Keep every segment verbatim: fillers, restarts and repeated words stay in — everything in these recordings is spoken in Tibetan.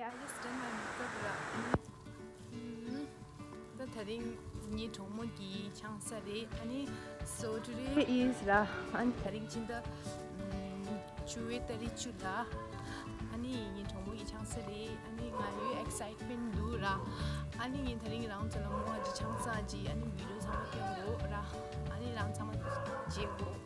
Yeah, I just done my makeup ར། ཨ་ནི། ད་དེ་རིང་ངའི་གྲོགས་མོ་གི་ཆང་ས་རེད། ཨ་ནི། So today is ར། ཨ་ནི་དེ་རིང་ཕྱི་ཟླ་བཅུ་པའི་ཏ་རིག་བཅུ་ལ། ཨ་ནི་ངའི་གྲོགས་མོ་གི་ཆང་ས་རེད། ཨ་ནི་ང་ཡོད་excitement འདུག་ར། ཨ་ནི་ངས་དེ་རིང་རང་ཚོ་ལ་མོ་ཨ་ཅི་ཆང་ས་ཅི་ཨ་ནི་video ཚང་མ་སྟོན་དགོས་ར། ཨ་ནི་རང་ཚང་མ་མཇལ་དགོས།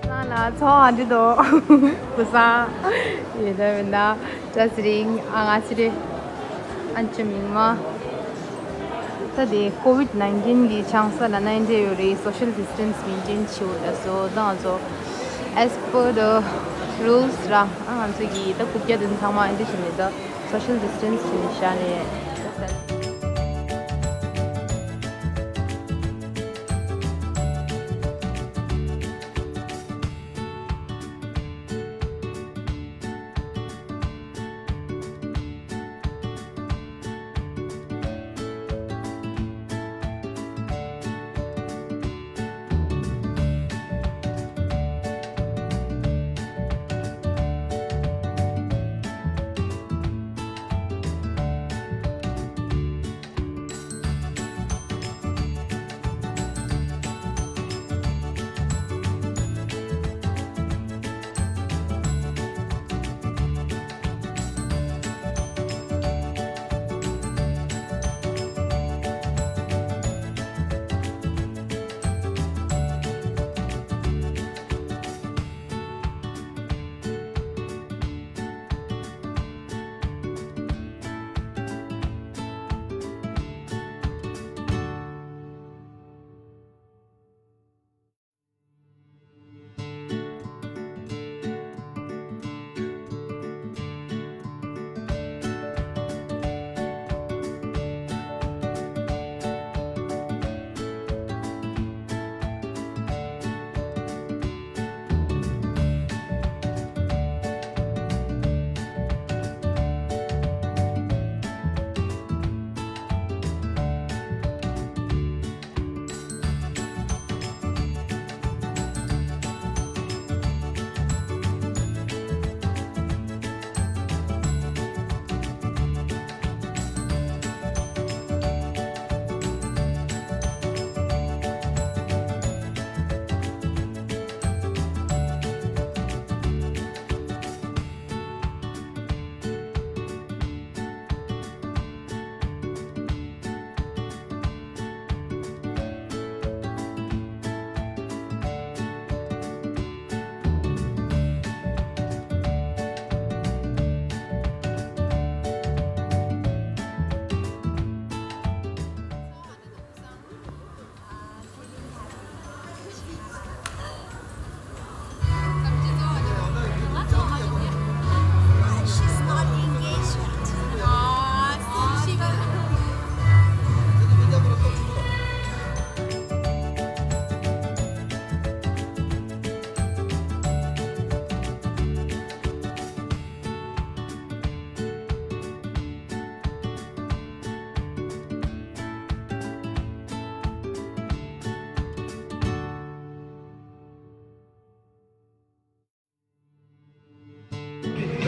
ང་ལ་ཚོང་ཨ་འདི་དོ། བུ་ས། ཡེ་ད་མིན་ད། བཀྲ་ཤིས་རིང་ཨ་ང་ཚེ་རེ། ཨན་ཅི་མིང་མ། ད་དེ་ཀོ་ཝིད་ནའིན་ཊིན་གི་ཆང་ས་ལ་ནའིན་ཊི་ཡོད་རེད། སོ་ཤལ་ཌི་སི་ཊན་སི་མེན་ཊེན་བྱེད་འོ་ད་སོ་ད་ང་ཚོ་as per the rules ར། ཨ་ང་ཚོ་གི་ད་རྐུབ་བཀྱག་དེ་ཚང་མ་ཨན་ཅི་བྱེད་མེད་ད། Social distance བྱས་ནས་བཞག་ནས།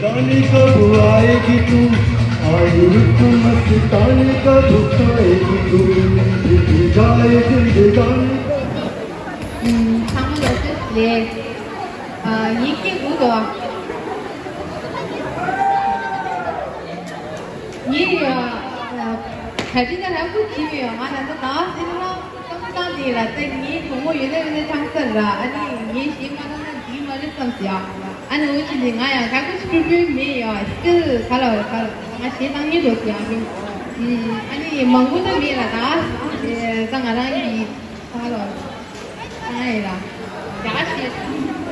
जाने कब आएगी तू, आई रुत मस्ताने कब खाएगी तू, बीती जाए जिंदगानी। ཚང་མ་ལ་བཀྲ་ཤིས་བདེ་ལེགས། ཨ། ངའི་སྐད་གོ་འདུག་ཨ། ངའི་ཨ་གྲ་སྒྲིག་ད་རགས་པ་བྱས་མེད་ཡ། ང་ད་ལྟ་ཟེར་ན་བསམ་བློ་བཏང་བསྡད་ཡོད་ལ། ད་ངའི་གྲོགས་མོ་ཡོད་ན་ཡོད་ན་ཆང་ས་ར། ཨ་ནི་ངས་ཞིག་མ་བཏང་ན་འགྲིག་མ་རེད་བསམ་སོང་ཡ། ཨ་ནི་འོ་ཅི་ལི་ང་ཡང་ག་གོ་ཅི་པུར་པུར་མེད་ཡ། སི་ཊིལ་ག་ལ་བ་རེད་ག་ལ། ང་ཞེ་སྡང་ཉེ་འགྲོ་སི་ཡ་ཨ་ནི། ཨ་ནི་མང་པོ་ད་མེད་ལ། ད་ད་ང་རང་གི་ག་ལ་བ་རེད་ད་ཡིན་ལ། ཡ་ཞེ་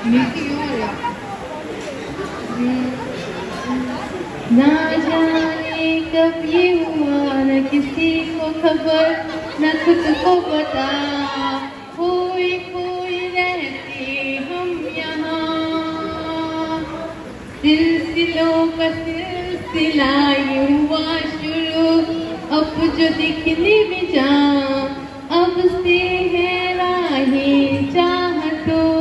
མི་ཤི་ཡོང་བ་རེད། ना जाने कब ये हुआ, न किसी को खबर, न खुद को पता, खोए खोए रहते हम यहाँ। सिलसिलों का सिलसिला ये हुआ शुरू, अब जो दिखने में जान, अब से है राहें चाहतों।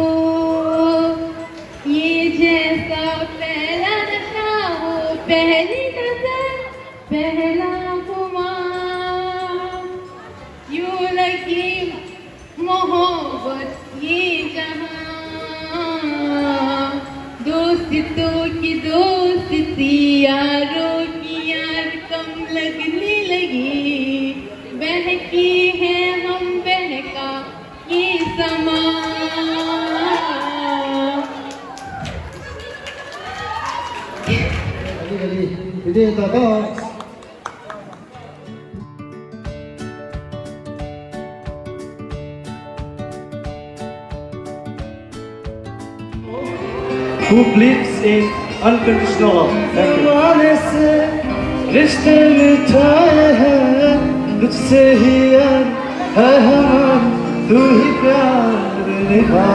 ये जैसा पहला नशा हो, पहली नजर, पहला खुमार। यूं लगी मोहब्बत ये जहां, दोस्तों की दोस्ती, यारों की यार कम लगने लगी। बहके हैं हम, बहका ये समा। Who believes in unconditional love? Thank you. रिश्ते मिठाए हैं तुझसे ही यार, है हमारा तू ही प्यार निभा।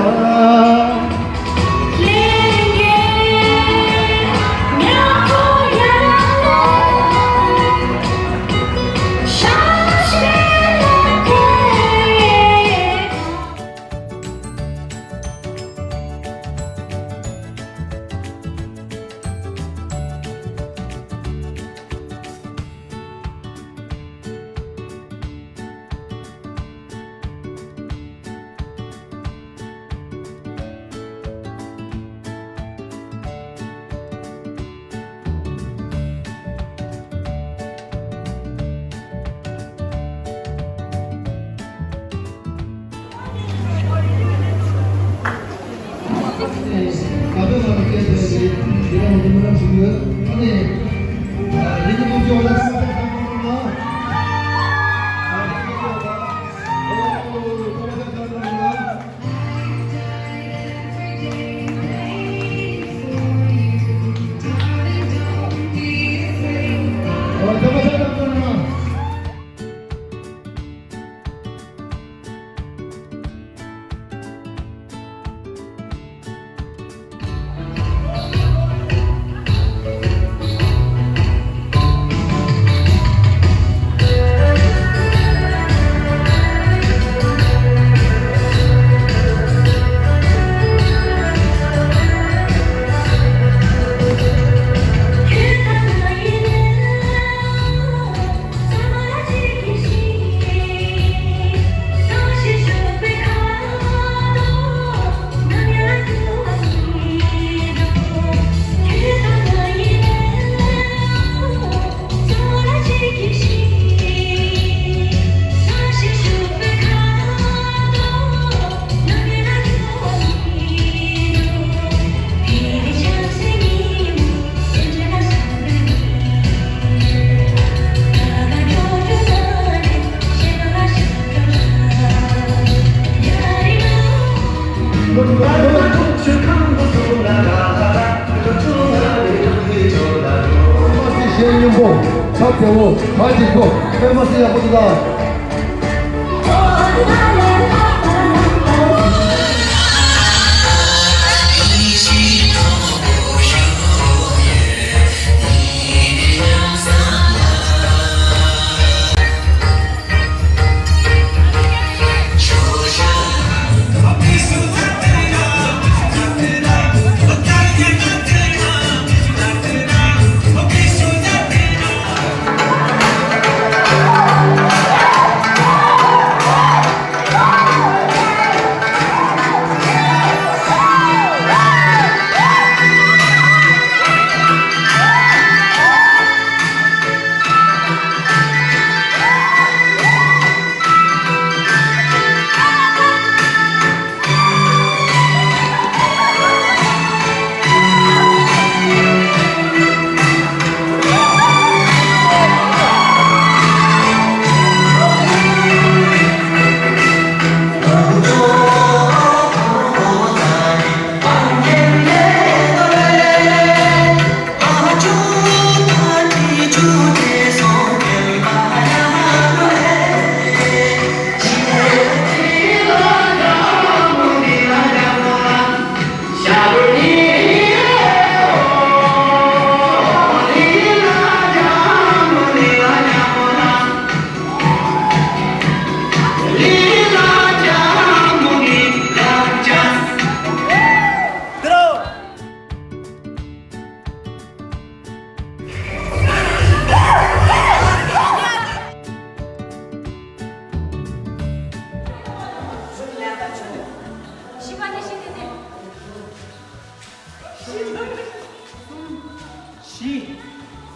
བཞི།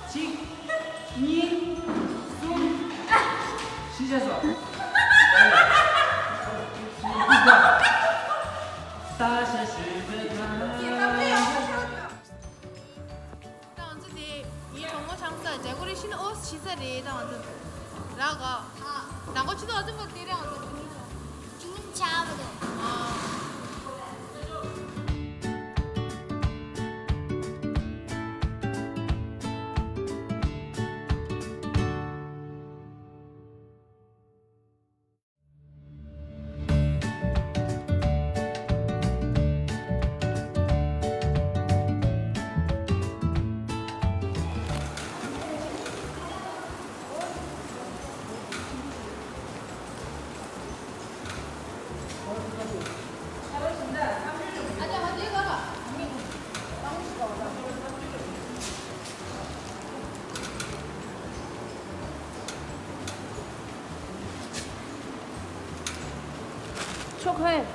གཅིག་གཉིས། གསུམ། བཞི་བྱས་སོ། ད་ང་ཚོ་དེ་ཡིན། གྲོགས་མོ་ཆང་ས་ཇ་གོ་རེ་ཤི་ན་ཨོ་ཤི་ས་རེད། ད་ང་ཚོ་ར་ག་ད་གོ་ཆུ་ཏོ་ཨ་ཙི་མོ་དེ་རེད། ང་ཚོ་དེ་ནི་ཆོ། ཅུང་ཆ་བ་དོ། ཨ། ཆོག་ཧེ།